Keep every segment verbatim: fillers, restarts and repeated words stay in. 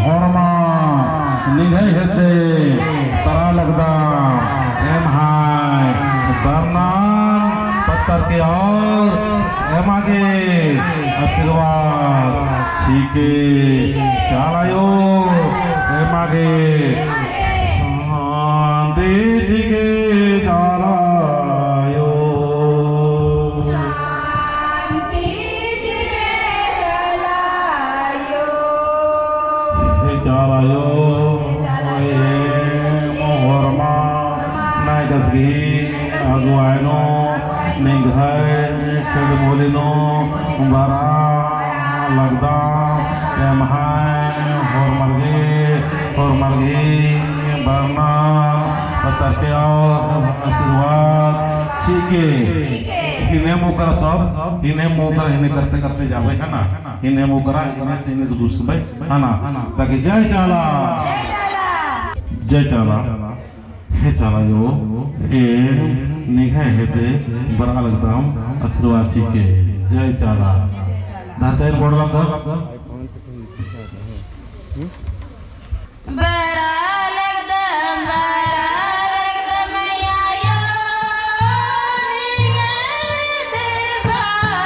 होरमा निंग्है हेद्दे बरआ लगदम, एम्है बरनन पत्तर के और एमा गे आशीर्वाद चिके। चाला आयो, एमा गे शांति चिके चाला आयो। हे चाला आयो, हे चाला आयो। ए मोहरमा नायकस गही अगुवाई नू निंग्है खेदमोली नू बरआ लगदम, एम्है होरमर गही, होरमर गही बरनन पत्तर के और आशीर्वाद चिके। इन्ने मुँह करा सब, इन्ने मुँह करा, इन्ने करते करते जाबे, है ना? इन्ने मुँह करा, इन्ने से इन्ने से घुसबे, है ना? ताकि जय चाला, जय चाला। हे चाला आयो, ए निंग्है हेद्दे बरआ लगदम आशीर्वाद चिके। जय चाला। धरते गोड़ लगदम। बरआ लगदम, बरआ लगदम आयो, निंग्है हेद्दे बरआ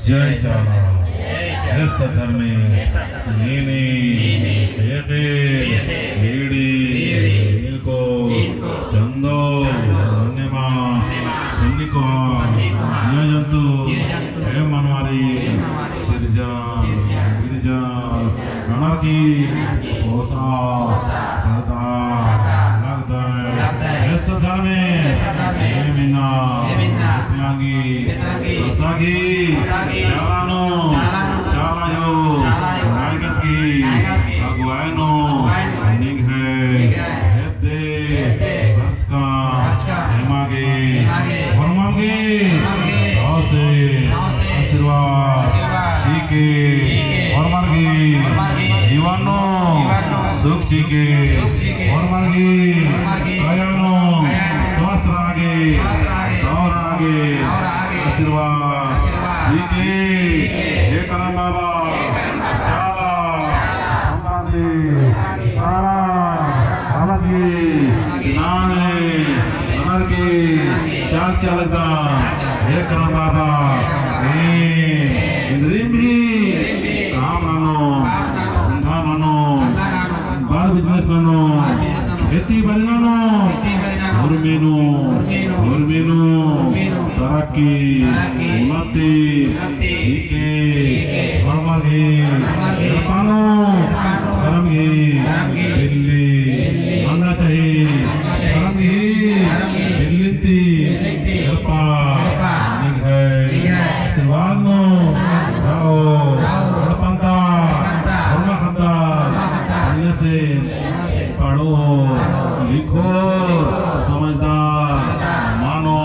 जय चाला। हे सद्धर्मे, नीन एते बीड़ी, बीड़ी, इनको, इनको, चंदो, चंदो, अन्नेमा, अन्नेमा, सन्नी कोहा, सन्नी कोहा, जिया जंतु, जिया जंतु, हे मनवारी, हे मनवारी, सिरजन, सिरजन, बिरजन, ननर की पोसा, सदा, लगदय, हे सद्धर्मे, हे मिन्ना, हे मिन्ना, पितांगी, पितांगी, चाला नू, चाला आयो, नायगस की, अगुवाई नू, निंग्है, हेद्दे, का एमा गे, होरमर गे, दव से आशीर्वाद चिके, होरमर गे जीवन नू सुख चिके, होरमर गे काया नू स्वस्थ रआ गे, दव रआ गे आशीर्वाद चिके। हे करम बाबा, चाला, अम्बानी, तारा, अलगी, नाने, ननर की, चाल चालकदा, हे करम बाबा, ए, इन्द्रिम भी, काम ननो, धंधा ननो, बार business ननो, खेती बारी ननो, होरमी नू, होरमी नू, तरक्की, उन्नति, चिके, होरमर गे, एड़पा नू, धरम गे, बिल्ली, मन्ना चाही, धरम गे, बिल्ली ती, एड़पा, निंग्है, आशीर्वाद नू, रओ, एड़पन्ता, होरमा खद्दा, अन्ने से, पढ़ो, लिखो, समझदार मनो,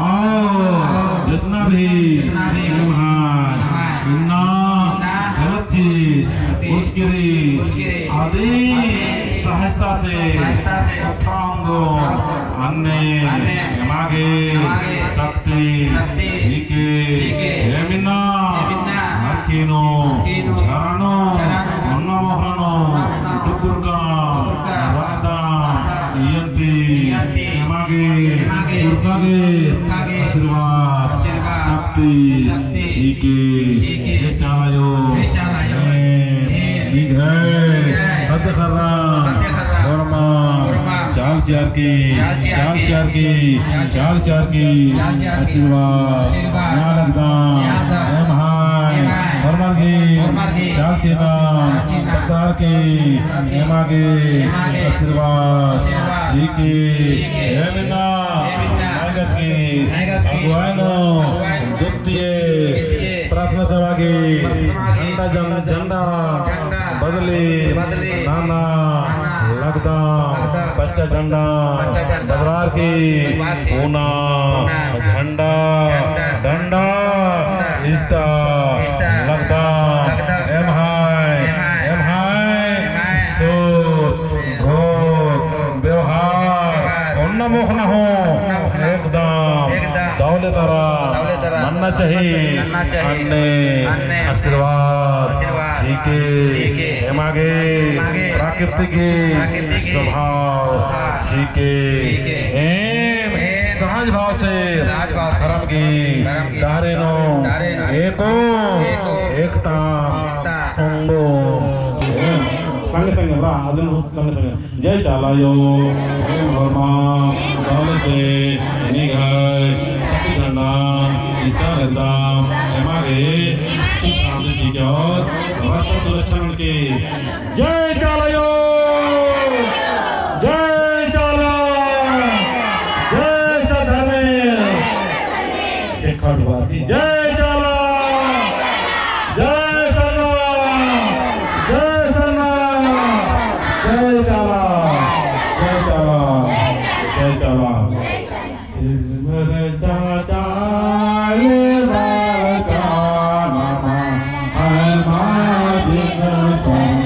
और जितना भी निम्है इन्ना गलत चीज, उचकिरी, आदि सहजता से उठाओंगो, अन्ने एमा गे शक्ति चिके, हे मिन्ना, हर की नू, झरा नू, ओन्ना मोख़रा नू, डुबुरका, रअदम, इयन्ती, एमा गे, दुर्गा गे, आशीर्वाद, शक्ति, चिके, हे चाला आयो, निंग्है, ख़द्द ख़र्रम, होरमा, चाल चिअर की, चाल चिअर की, चाल चिअर की, आशीर्वाद, न्या लगदम, एम्है, होरमर गे, चाल चिअना, पत्रअर की, एमा गे, आशीर्वाद, चिके, एम इन्ना, नायगस की, अगुवाई नू, द्वितीय, प्रार्थना सभा की, झंडा जन, झंडा, बदली, बदली, नना, नना, लगदम, लगदम, पच्चा झंडा, पच्चा झंडा, बदलार की, बदलार की, पूना, पूना, झंडा, झंडा, डंडा, डंडा, इस्ता, इस्ता, लगदम, लगदम, एम्है, एम्है, एम्है, सोच, घोख, व्यवहार, ओन्ना मोख़ना हूँ, ओन्ना मोख़ना, एकदम, एकदम, दव ले तरा, दव ले तरा, मन्ना चाही, मन्ना चाही, अन्ने, अन्ने, आशीर्वाद, आशीर्वाद, चिके, चिके, एमा गे, एमा गे, प्राकृतिक, प्राकृतिक, स्वभाव, स्वभाव, चिके, चिके, एम, एम, सहज भाव से, सहज भाव से, धरम की, धरम की, डहरे नू, डहरे नू, एको, एको, एकता, एकता, ओंगो, संगे संगे, बरा, आदिन संगे संगे। जय चाला आयो, एम होरमा, दव ले से, निंग्है, शक्ति झंडा, इस्ता लगदम, एमा गे, सुख शांति चिके और रक्षा सुरक्षा ननके। जय चाला आयो, जय चाला, जय सद्धर्मे। एक हाथ उठा के, जय चाला, जय सरना, जय सरना, जय चाला, जय चाला, जय चाला। सिरमर चाचा ले बाचा नमा, हर मादिन सरना।